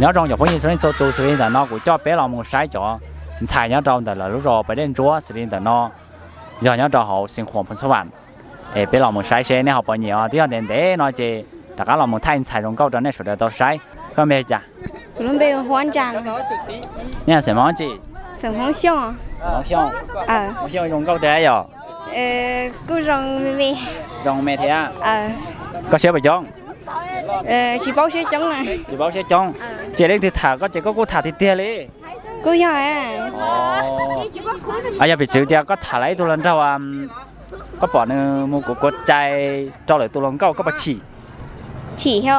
Nyob zoo cov phooj ywg txhua leej txhua tus, xws li ntawm no kuv coj peb los mus saib cov ntxhais nyob rau ntawm lawv lub zos Paj Dej Ntsuab, xws li ntawm no yog nyob rau hauv Xeev Khuam Phoos Xab Vam. Es peb los mus saib seb neb ho puas nyiam os, twb yog ntev ntev no ces rov qab los mus thaij ntxhais zoo nkauj rau nej sawv daws tau saib. Koj npe cas? Kuv lub npe hu Huab Ntsa. Nej xeem Hmoob tsi? Xeem Hmoob Xyooj. Hmoob Xyooj. Hmoob Xyooj zoo nkauj tiag yom? Kuj zoo me me. Zoo me thiab. Koj siab puas coob? Tsis paub siab coob na. Tsis paub siab coob. Ces leej twg tham koj ces koj kuj tham tiag tiag li? Kuj yog. Yog piv txwv tias koj tham lawv ib tug hluas nraug, koj pom nws mus kuv kuv cai rau lawv tus hluas nkauj koj puas chim? Chim os.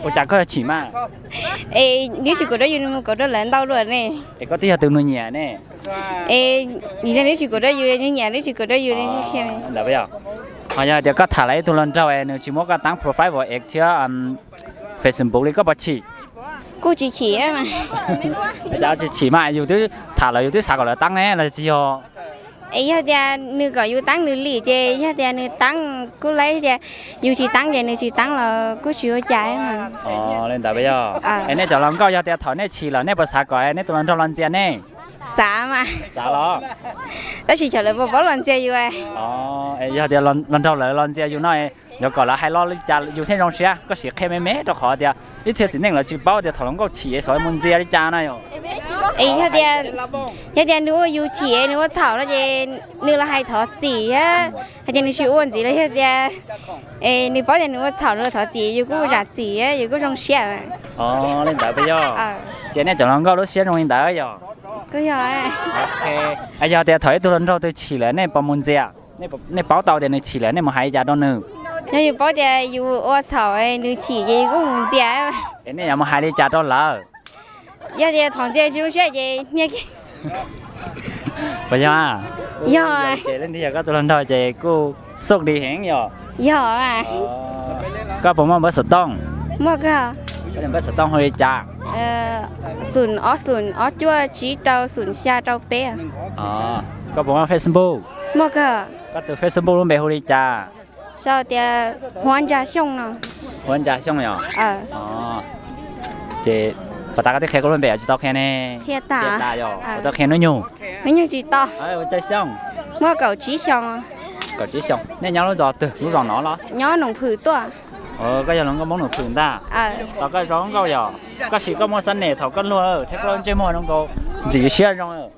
Ua cas koj yuav chim mas? Es nws tsis kam rau yus, nws mus kam rau lawv ntau dua ne. Es koj twb yog tus nws nyiam ne. Es nws tsis kam rau yus, nws nyiam nws tsis kam rau yus. Ntawd yog, ho yog tias koj tham lawv ib tug hluas nraug es nws tsis muab koj taab profile thiab Facebook li koj puas chim? Kuj tsis chim. Cas tsis chim mas, yus twb tham lawm yus twb xav kom lawv taab ne los tsis yog? Es yog tias nws kom yus taab nws li ces yog tias nws taab kuj laib tias, yus tsis taab ces nws tsis taab los kuj tsis ua cas. Li ntawd yog. Es nej cov hluas nkauj yog tias thaum nej chim lawm nej puas xav kom nej tus hluas nraug los ntxias nej? Xav mas. Xav los? Tab sis cov lawv puas paub los ntxias yus? Yog tias hluas nraug lawv los ntxias yus no, yuav kom lawv hais lo li cas yus thiaj zoo siab? Koj sim qhia me me rau qhov tias ib txhia txiv neej lawv tsis paub tias thaum hluas nkauj chim es xyov mus ntxias li cas no yom. Es yog tias, yog tias nws ua yus chim es nws ua txhaum no ces nws los hais thov txim, hais tias nws tsis ua ntxiv los yog tias es nws paub tias nws ua txhaum nws los thov txim yus kuj zam txim yus kuj zoo siab. Li ntawd puas yog? Ces nej cov hluas nkauj lub siab zoo li ntawd yom? Kuj yog. Yog tias thaum ib tug hluas nraug twg chim lawm nej puas mus ntxias? Nej paub tau tias nws chim lawm nej mus hais li cas rau nws? Yog yus paub tias yus ua txhaum nws chim ces yus kuj mus ntxias. Es nej yuav mus hais li cas rau lawv? Yog tias thov ntxias tsis zoo siab ces niag Puas yog? Yog. Ces leej twg yog koj tus hluas nraug ces kuj xub di heev yom? Yog. Koj puas muaj npawb xov tooj? Muaj kawg. Koj tus npawb xov tooj hu li cas? Xoom ob xoom ob cuaj tsib rau xoom xya rau peb. Koj puas muaj Facebook? Muaj kawg. Koj tus Facebook lub npe hu li cas? Sau tias Huab Ntsa Xyooj no. Huab Ntsa Xyooj yom? Ces puas tas koj twb qhia koj lub npe os, tsis tau qhia ne? Qhia tas. Qhia tas yom? Puas tau qhia hnub nyoog? Hnub nyoog tsis tau. Ua tsaug xyoo. Muaj kaum tsib xyoo. Kaum tsib xyoo. Nej nyob lub zos twg, lub zos no los? Nyob Noom Phwm tuaj. Koj yog hluas nkauj Hmoob Noom Phwm ntag. Tos koj zoo nkauj yom? Koj sim koj muaj xab nes thaum koj luag thiab koj ntsej muag zoo nkaus ntxim siab zoo.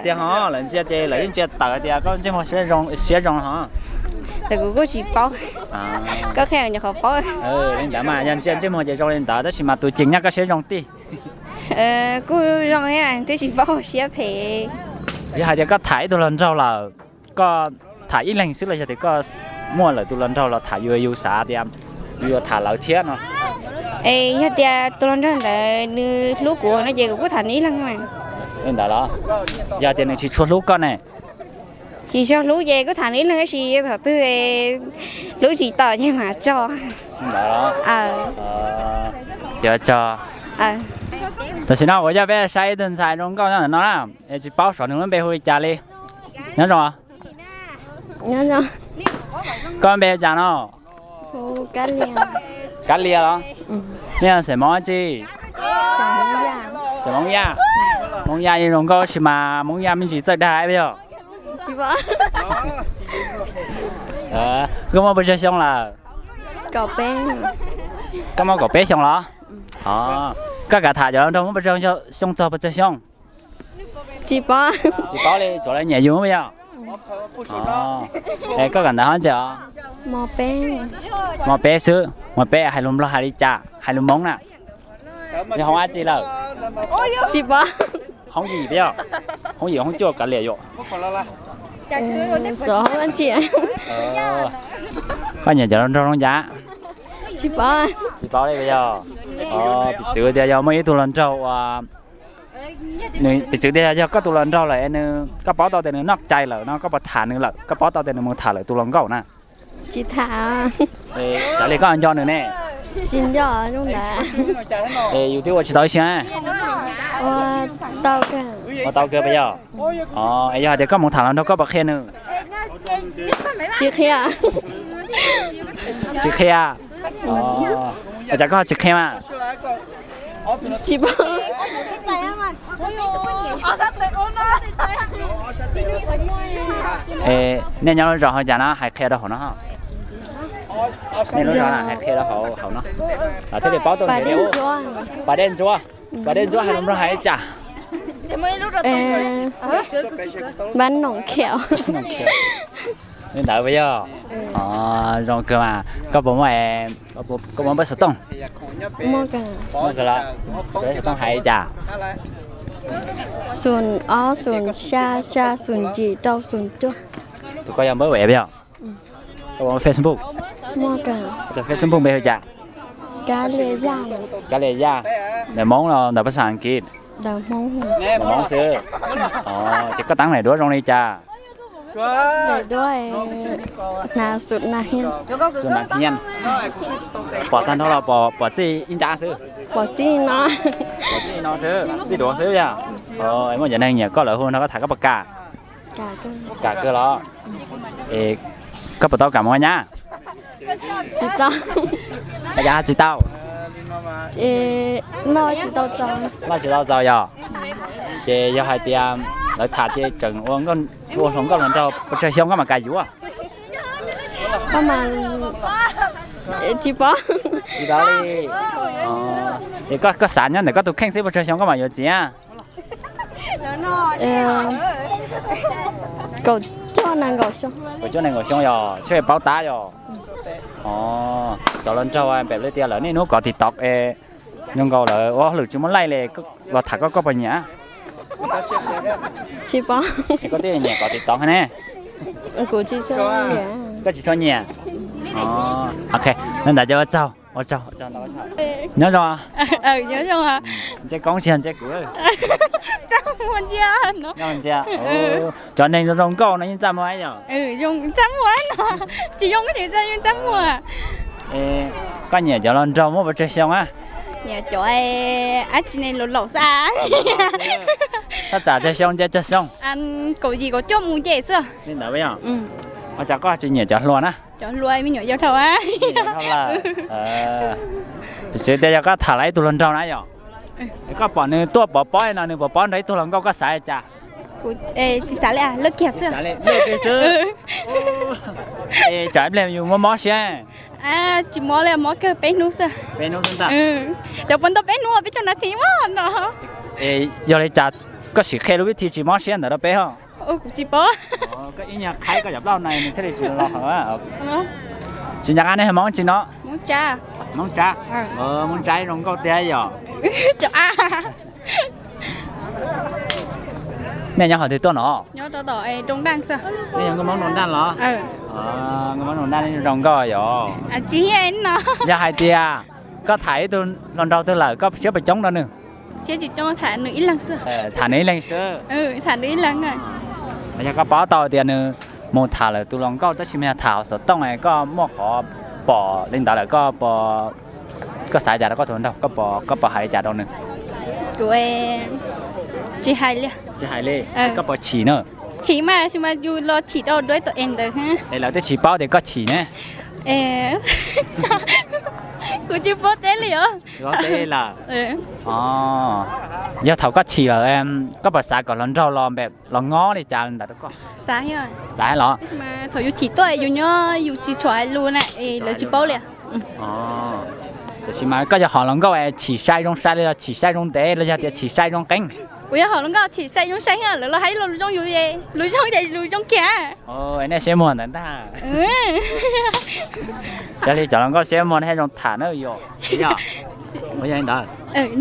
Tiag ho, lawv ntsia ces lawv yeej ntsia tawm tias koj ntsej muag siab zoo ho. Kuv kuj tsis paub. Koj qhia nyuam qhuav paub. Li ntawd mas yog ntsia ntsej muag ces zoo li ntawd tab sis mas tus ceem nyaj koj siab zoo tij. Kuj zoo thiab twb tsis paub siab phem. Yog hais tias koj tham ib tug hluas nraug lawm, koj tham ib leeg xwb los yog tias koj muaj lawm tus hluas nraug los tham yus, yus xav tias yus yuav tham lawv thiab no? Es yog tias tus hluas nraug ntawd nws hlub kuv no ces kuv kuj tham nws ib leeg. Li ntawd los? Yog tias nws tsis tshua hlub koj ne? Tsis tshua hlub ces kuj tham nws ib leeg tab sis thaum twg hlub tsis tau ces mam tso. Li ntawd los? Ces tso. Tam sim no kuv coj peb saib ib tug ntxhais zoo nkauj nyob ntawm no na, es tsis paub xyov nws lub npe hu li cas li. Nyob zoo. Koj npe hu cas no? Kab Lia los? Nej xeem Hmoob dab tsi? Xeem Hmoob Yaj. Hmoob Yaj yeej zoo nkauj tab sis mas Hmoob Yaj me ntsis txawj dag puas yog? Koj muaj pes tsawg xyoo lawm? Koj muaj kaum peb xyoo los? Koj kam tham cov hluas nraug muaj pes tsawg xyoo txog pes tsawg xyoo? Tsis paub. Tsis paub li, tsuav lawv nyiam yus puas yog? Es koj kawm ntawv hov ntxiv os? Mos peb xwb. Mos peb hais lus Nplog hais li cas, hais lus Hmoob na? Yog hoob dab tsi lawm? Tsis paub. Hoob yim puas yog? Hoob yim hoob cuaj kav liam yom? Koj nyiam cov hluas nraug zoo cas? Tsis paub. Tsis paub li puas yog? Piv txwv tias yog muaj ib tug hluas nraug uas, piv txwv tias yog koj tus hluas nraug lawm es nws, koj paub tau tias nws noj cai lawm no koj puas tham nws lawm, koj paub tau tias nws mus tham lawm tus hluas nkauj na? Tsis tham. Xav li koj nco nws ne? Tsis nco zoo ntawd. Es yus twb ua tsis tau ib siab. Ua tau kawg puas yog? Es yog hais tias koj mus tham hluas nraug koj puas qhia nws? Tsis qhia. Tsis qhia. Ua cas koj tsis qhia mas? Tsis paub. Nej nyob lub zos hauv cas no hais qhia rau hauv no. Nej lub zos hais qhia rau hauv hauv no, lawv thiaj li paub tuaj. Pas dej ntsuab, pas dej ntsuab hais lus nplog hais li cas? Npab noom khiam. Li ntawd puas yog? Zoo kawg mas. Koj puas muaj, koj muaj pab xov tooj? Muaj kawg los. Pab xov tooj hais li cas? Xoom ob xoom xya xya xoom yim rau xoom cuaj. Tus koj yog npawb puas yog? Koj muaj Facebook? Tus Facebook npe hu cas? Kab Lias Yaj. Ntawm Hmoob los ntawm pab xav Askiv? Ntawm Hmoob xwb. Ces koj teeb daim duab zoo li cas? Daim duab hnav xum nas hiab. Xum nas hiab. Pom tag nrho los pom txij ib nrab xwb? Pom txij no. Pom txij no xwb, txij duav xwb yog? Muaj cov neeg nyiam koj lawv hu nrog koj tham koj puas kam? Kam kawg los? Koj puas tau kam mus ua nyab? Tsis tau. Koj cas tsis tau? Noj tsis tau txaus. Noj tsis tau txaus yog? Ces yog hais tias lawv tham ces tseem ua hluas nkauj hluas nraug pes tsawg xyoo koj mam kam yuav? Tsis paub. Tsis paub li. Es koj xav nyob ntawm koj tus kheej xwb pes tsawg xyoo koj mam yuav txiv? Kaum cuaj nees nkaum xyoo. Kaum cuaj nees nkaum xyoo yog thiaj paub tab yog? Cov hluas nraug pem li tias lawv niaj hnub kov TikTok es zoo nkaus lawv ua hauj lwm tsis muaj laij li, los tham koj koj puas nyiam? Tsis paub. Koj twb nyiam kov TikTok ne. Kuv tsis tshua nyiam. Koj tsis tshua nyiam? Ok, li ntawd ces ua tsaug, ua tsaug, ua tsaug ntau. Nyob zoo. Nyob zoo. Ntsia koob tsis yog ntsia kuv. Nyob ntsia. Cov neeg zoo zoo nkauj no yeej txaj muag yom? Txaj muag no. Tsis zoo ces yeej txaj muag. Koj nyiam cov hluas nraug muaj pes tsawg xyoo a? Nyiam cov dab tsi ne, laus laus xwb. Thaj tsam tsawg xyoo nce tsawg xyoo? Kaum yim kaum cuaj mus nce xwb. Li ntawd yog? Ua cas koj tsis nyiam cov hluas na? Cov hluas me nyuam yaus dhau. Xwv tias yog koj tham lawv ib tug hluas nraug na yog, koj pom nws tuaj pov pob no nws pov pob nrog ib tug hluas nkauj koj xav li cas? Tsis xav li, lwj kiag xwb. Lwj kiag xwb. Es tsam ib pliag yus mob mob siab. Tsis mob li, mob kawg peb hnub xwb. Peb hnub xwb ntag. Cov puas ntau peb hnub peb caug nas this no. Yog li cas koj sim qhia lub vib thi tsis mob siab ntawd rau peb ho? Kuv tsis paub. Koj ib nyuag qhaib koj cov plaub hau no nws thiaj li tsis los hauv. Tsis nco qab nej Hmoob tsi no? Hmoob Tsab. Hmoob Tsab zoo nkauj tiag yom? Nej nyob qhov twg tuaj no? Nej yog nkauj Hmoob Noo Daj los? Nkauj Hmoob Noo Daj zoo nkauj yom? Yog hais tias koj tham ib tug hluas nraug twg lawm koj siab puas coob rau nws? Tham nws ib leeg xwb. Yog koj paub tau tias nws mus tham lawm tus hluas nkauj tab sis mas yog tham hauv xov tooj koj muaj qhov pom li ntawd lawm koj, koj xav cas rau koj tus hluas nraug, koj puas hais li cas rau nws? Tsis hais li. Tsis hais li. Koj puas chim na? Chim mas, tab sis mas yus los chim rau dua ib tug es ntawd. Es lawv twb tsis paub tias koj chim ne. Kuv tsis paub teb li os. Tsis paub teb li lawm. Yog thaum koj chim lawm, koj puas xav kom hluas nraug los npam los ngob li cas li ntawd rau koj? Xav los? Thaum yus chim tuaj yus nyob yus tsis tshua hais lus na es lawv tsis paub li. Tiam sis mas koj yog hom hluas nkauj chim sai zoo sai los yog chim sai zoo ntev los yog tias chim sai zoo qeeb? Kuv yog hom hluas nkauj chim sai zoo sai, lawv los hais lus zoo yus, lus zoo ces lus zoo kiag. Nej siab muag ntawd ntag. Yog li cov hluas nkauj siab muag thiaj zoo tham na yom.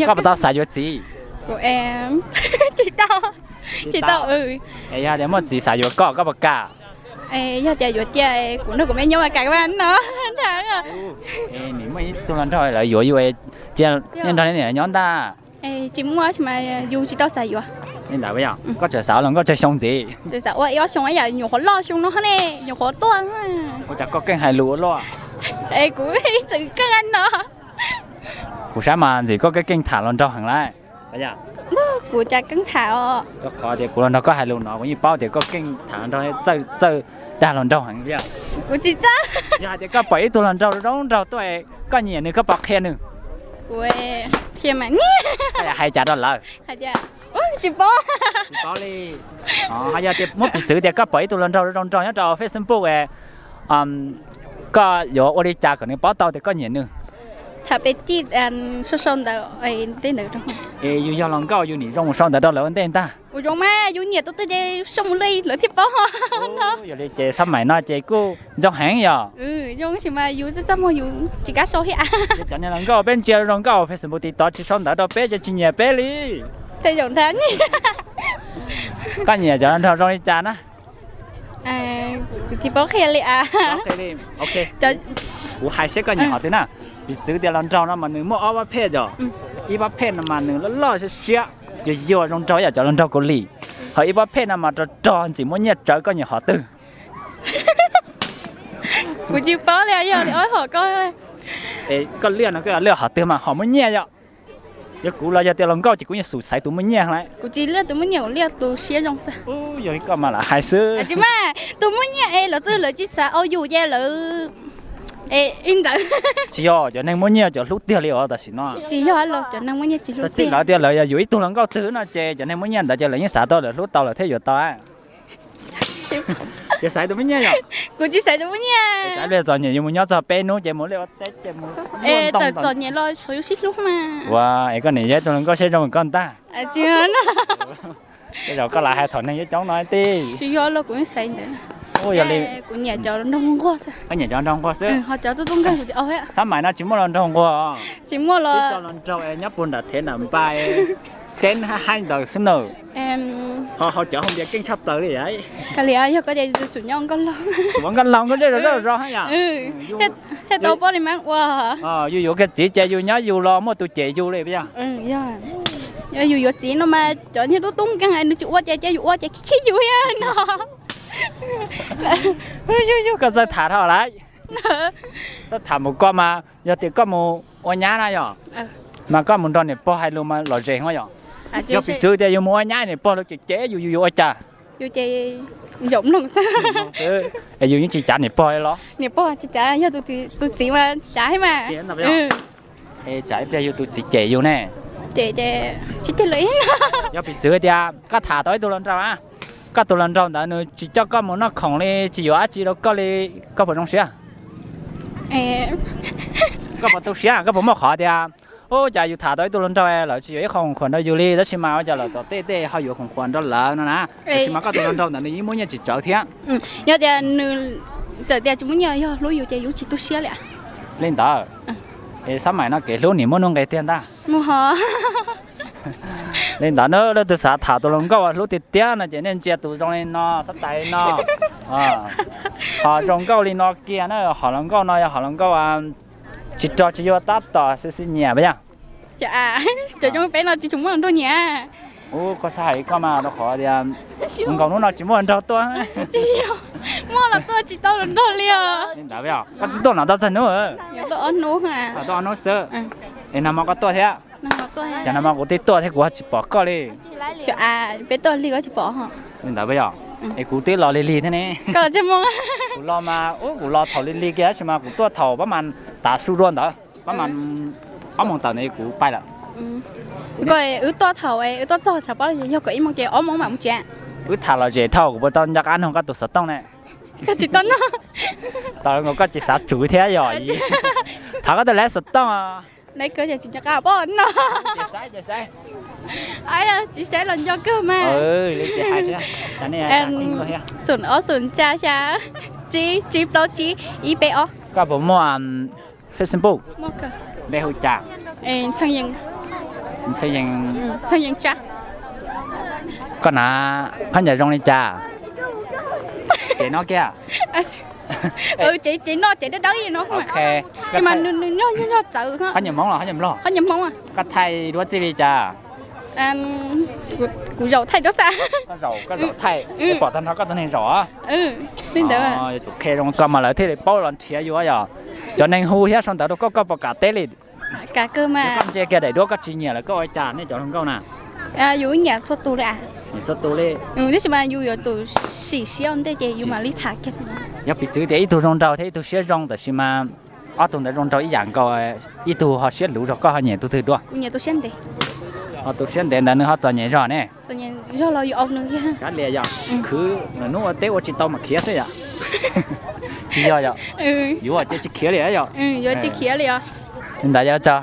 Koj puas tau xav yuav txiv? Tsis tau. Tsis tau. Yog tias muaj txiv xav yuav koj, koj puas kam? Yog tias yuav cia kuv nrog kuv me nyuam mas kam no. Nim muaj ib tug hluas nraug lawv yuav yus, cia nej nrog nej niam nyob ntag. Tsis muaj, tab sis mas yus tsis tau xav yuav. Li ntawd yog koj tseem xav ua hluas nkauj tsawg xyoo ntxiv? Tseem xav ua ib ob xyoo, yam nyuam qhuav loj xyoo no ne, nyuam qhuav tuaj. Ua cas koj keej hais lus ua luaj? Es kuv ib txwm keej no. Kuv saib mas ntxim koj keej keej tham hluas nraug heev lauj. Kuv cas keej tham os. Rau qhov tias kuv los nrog koj hais lus no kuv yeej paub tias koj keej tham hluas nraug, txawj txawj dag hluas nraug heev li. Kuv tsis txawj. Yog hais tias koj pom ib tug hluas nraug zoo nraug tuaj, koj nyiam nws koj puas qhia nws? Kuv qhia mas, koj yuav hais cas rau lawv? Tsis paub. Tsis paub li. Yog tias muab piv txwv tias koj pom ib tug hluas nraug zoo nraug nyob rau Facebook, koj yuav ua li cas kom nws paub tau tias koj nyiam nws? Tham pem tij, sau sau ntawv tej ntawd. Es yus yog hluas nkauj yus nim zoo mus sau ntawv rau lawv ua ntej ntag. Kuv zoo mas yus nyiam tus twg ces sau mus li lawv thiaj paub. Yog li ces xab maim no ces kuj zoo heev yog. Zoo sis mas yus txaj muag yus tsis kam sau thiab. Ces cov niag hluas nkauj peb ntsia zoo nkauj Facebook TikTok tsis sau ntawv rau peb ces tsis nyiam peb li. Tej zaum ntag. Koj nyiam cov nraug zoo li cas na? Kuv tsis paub qhia li a. Kuv hais seb koj nyiam hom twg na. Piv txwv tias hluas nraug no mas nws muaj ob pab phej yom. Ib pab phej no mas nws loj loj siab siab, yuag yuag zoo nraug yam cov hluas nraug Kaus Lim. Ho ib pab phej no mas rog rog ntxim muaj nyiaj tsawv, koj nyiam hom twg? Kuv tsis paub li, yog li ob hom koj. Es koj liaj no koj yuav liaj hom twg mas hom muaj nyiaj yom? Yog kuv los yog tias hluas nkauj ces kuv yeej xum xaiv tus muaj nyiaj lawm. Kuv tsis liaj tus muaj nyiaj, kuv liaj tus siab zoo xwb. Yog li koj mas lam hais xwb. Tsis mas tus muaj nyiaj es lawv twb lawv tsis xav ua yus ces lawv ib ntawd. Tsis yog cov neeg muaj nyiaj cov hlub tiag li os tam sim no. Tsis yog los cov neeg muaj nyiaj tsis hlub tiag. Lawv tias lawv yog yus ib tug hluas nkauj twg no ces cov neeg muaj nyiaj ntawd ces lawv yeej xav tau lawv hlub tau lawv thiaj yuav tau. Ces xaiv tus muaj nyiaj yom? Kuv tsis xaiv tus muaj nyiaj. Tsam ib pliag txom nyem yus mus nyob txog peb hnub ces mus liaj ua teb ces mus. Tawm txom nyem los tshuav yus sib hlub mas. Ua es koj niam yog ib tug hluas nkauj siab zoo koj ntag. Tsis yog no. Tej zaum koj lam hais thaum neeg coob coob no tij. Tsis yog los kuv xaiv ntawd. Yog li kuv nyiam cov nraug nquag xwb. Koj nyiam cov nraug nquag xwb. Ho cov tub tub nkeeg kuv tsis au thiab. Xab maim no tsis muaj hluas nraug nquag. Tsis muaj los. Cov hluas nraug es nyob puag nram thev nram npai teb haib ntawd xwb nawb. Ho hauv cov hauv npias keej tshaj plaws li. Kav liam, yog koj ces yus xum nyob nkauj laug. Xum nkauj laug nkauj zej zog zog zog yom. Thiaj tau poj niam mas ua. Yus yuav kiag txiv ces yus nyob yus los muaj tus cem yus li puas yog? Yog yus yuav txiv no mas cov niag tub tub nkeeg nws tsis ua ces cia yus ua ces khib khib yus thiab no. Yus koj txawj tham dhau lawm. Txawj tham mus koj mas yog tias koj mus ua nyab na yom, mas koj mus nrog niam pog hais lus mas lom zem heev yom. Yog piv txwv tias yus mus ua nyab niam pog lawv cem cem yus, yus yuav ua cas? Yus ces zaum mloog xwb. Es yus yeej tsis cav niam pog li los? Niam pog tsis cav, yog tus txiv mas cav thiab mas. Tsam ib pliag yus tus txiv cem yus ne. Cem ces tsis cem lawm. Yog piv txwv tias koj tham tau ib tug hluas nraug na, koj tus hluas nraug ntawd nws tsis coj koj mus noj khoom li, tsis yuav dab tsi rau koj li, koj puas zoo siab? Koj puas tu siab, koj puas muaj qhov tias, ub, cas yus tham tau ib tug hluas nraug lawv tsis yuav ib qho khoom khuam rau yus li, tab sis mas ua cas lawv tom tej tej ho yuav khoom khuam rau lawv no na, tab sis mas koj tus hluas nraug ntawd nws yeej muaj nyiaj tsis tsawg thiab. Yog tias nws txawm tias tsis muaj nyiaj, yog hlub yus ces yus tsis tu siab li. Li ntawd, es xab maim no kev hlub nim muaj nuj nqis tiag ntag. Li ntawd na, leej twg xav tham tus hluas nkauj uas hlub tiag tiag no ces nej ntsia tus zoo li no, xab tais li no. Ho zoo nkauj li no kiag na, hom hluas nkauj no yog hom hluas nkauj tsis rog tsis yuag tab tom xwb xwb nyiam puas yog? Cov zoo peb no tsis tshua muaj hluas nraug nyiam. Ub, koj xav hais koj mas rau qhov tias nkaus hnub no tsis muaj hluas nraug tuaj. Muaj los tuaj tsis tau hluas nraug li os. Li ntawd puas yog? Koj twb tuaj no tau txog hnub? Tuaj ob hnub xwb. Es nag hmo koj tuaj thiab? Cas nag hmo kuv twb tuaj thiab kuv ho tsis pom koj li? Peb tuaj lig koj tsis pom. Li ntawd puas yog? Es kuv twb los lig lig thiab ne. Kuv los mas, ub, kuv los thaum lig lig kiag tab sis mas kuv tuaj thaum pab mas tav su dua ntawd, pab mas ob moos tawm ntawd kuv pais lawm. Wb tuaj thaum wb tuaj txog tshav pob yog kaum ib moos ces ob moos mam mus tsev. Wb tham lom zem dhau, kuv puas tau nco qab nug koj tus xov tooj ne? Koj tsis tau nug. Tau nkaus koj tsis xav tsum thiab yog. Thov koj tus lej xov tooj. Tsis nco qab pob no. Tsis saib los nco kawg mas. Xoom ob xoom xya xya tsib tsib plaub tsib ib peb ob. Koj puas muaj Facebook? Npe hu cas? Ntxhee Yees. Koj hnav phab nyuam zoo li cas? Cev no kiag. Cev no cev dawb dawb no. Mas nws nws nyuag nyuag txawv. Phab nyuam Hmoob los phab nyuam Nplog? Phab nyuam Hmoob. Koj thaij duab txij li cas? Kuv zaum thaij duab xwb. Koj zaum, koj zaum thaij, pom tag nrho koj tus neeg zaum. Li ntawd. Yuav tsum qhia zoo koj mas lawv thiaj li paub los nrhiav yus yom. Cov neeg hu thiab sau ntawv rau koj, koj puas kam teb li? Kam kawg mas. Koj ntsia kiag daim duab koj tsis nyiam lawm koj ua cas nej cov hluas nkauj na? Yus nyiam txhua tus li. Nyiam txhua tus li. Tab sis mas yus yuav tsum sim siab ua ntej ces yus mam li tham kiag. Yog piv txwv tias ib tug zoo nraug thiab ib tug siab zoo tab sis mas Ob tug ntawd zoo nraug ib yam nkaus, ib tug ho siab luv zog, koj ho nyiam tus twg dua? Ho tus siab ntev ntawd nws ho txom nyem zog ne. Kav liam yom, khwv hnub ua teb ua tsis tau mas khiav xwb yom. Tsis yog yom? Yuav ces tsis khiav li yom. Li ntawd yog tso.